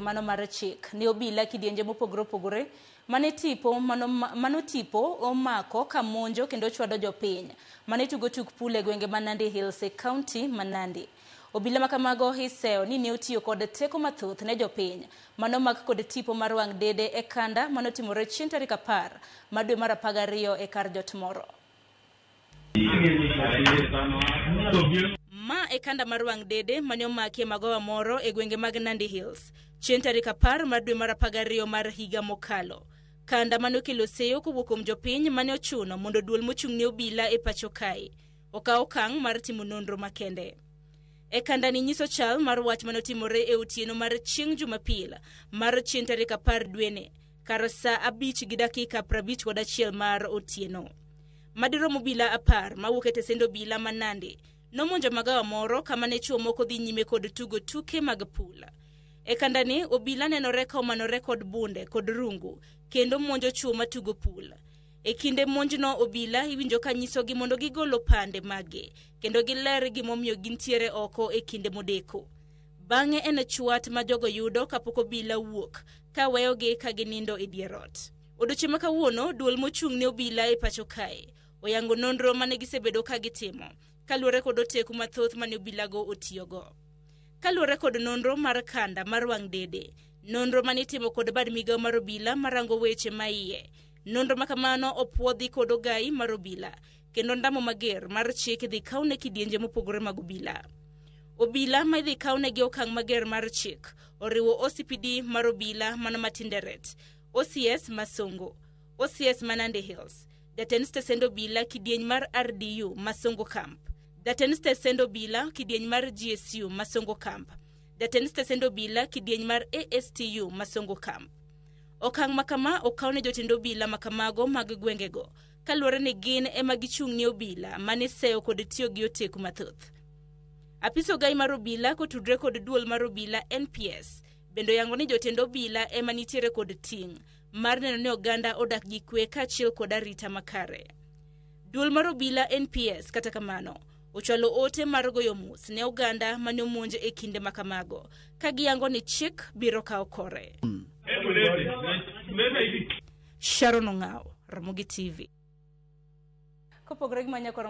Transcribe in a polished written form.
Mano mar chik ne obila kidienje mopogore opogore mane tipo mano, mano tipo omako ka monjo kendo chwado jopiny mane tugo tuk pool e gwenge ma Nandi Hills e kaunti ma Nandi. Obila ma kamago iseyo ni ne otiyo kod teko mathoth ne jopiny mano mak kod tipo mar wang' dede e kanda manotimore chieng' tarik 10 mar dwe mar 12 e kar jot moro. Ma e kanda mar wang' dede mane omaki e magawa moro e gwenge mag Nandi Hills chieng' tarik 10 mar dwe mar 12 mar higa mokalo. Kanda mane okelo seyo kowuok kuom jopiny mane ochuno mondo duol mochung' ne obila e pacho kae okaw okang' mar timo nonro makende. E kandani nyiso chal mar wach mane otimore e otieno mar chieng' Jumapil mar chieng' tarik 10 dwene kar saa 5:51 mar otieno. Madirom obila 10 mawuok e tesend obila ma Nandi nomonjo magawa moro kama ne chwo moko dhi nyime kod tugo tuke mag pool. E kandani obila nenore ka omanore kod bunde kod rungu kendo monjo chwo matugo pool. E kinde monjno obila iwinjo ka nyisogi mondo gigol opande maggi kendo giler gimomiyo gintiere oko e kinde modeko. Bang'e en chwat ma jogo yudo kapok obila wuok ka weyogi ka ginindo e dier ot. Odiochieng' ma kawuono duol mochung' ne obila e pacho kae oyango nonro mane gisebedo ka gitimo kaluwore kod oteku mathoth mane obilago otiyogo. Kaluwore kod nonro mar kanda mar wang' dede, nonro mane itimo kod bad migawo mar obila marango weche maiye, nonro ma kamano opuodhi kod ogai mar obila kendo ndamo mager mar chik idhi kawne kidienje mopogore mag obila. Obila ma idhi kawnegi okang' mager mar chik oriwo OCPD mar obila mano ma Tinderet, OCS ma Songo, OCS ma Nandi Hills, jatend stesend obila kidieny mar RDU ma Songo Camp, jatend stesend obila kidieny mar GSU ma Songo Camp, jatend stesend obila kidieny mar ASTU ma Songo Camp. Okang' ma kama okaw ne jotend obila ma kamago mag gwengego kaluwore ni gin ema gichung' ne obila mane seyo kod tiyo gi oteku mathoth. Apis ogai mar obila kotudre kod duol mar obila NPS bende oyango ni jotend obila ema nitiere kod ting' mar neno ni oganda odak gi kwe kaachiel kod arita makare. Duol mar obila NPS kata kamano ochwalo ote mar goyo mos ne oganda mane omonj e kinde ma kamago ka giyango ni chik biro kawo kore. Sharon Ong'aw, Ramogi TV. Kopogore gi manyakwar.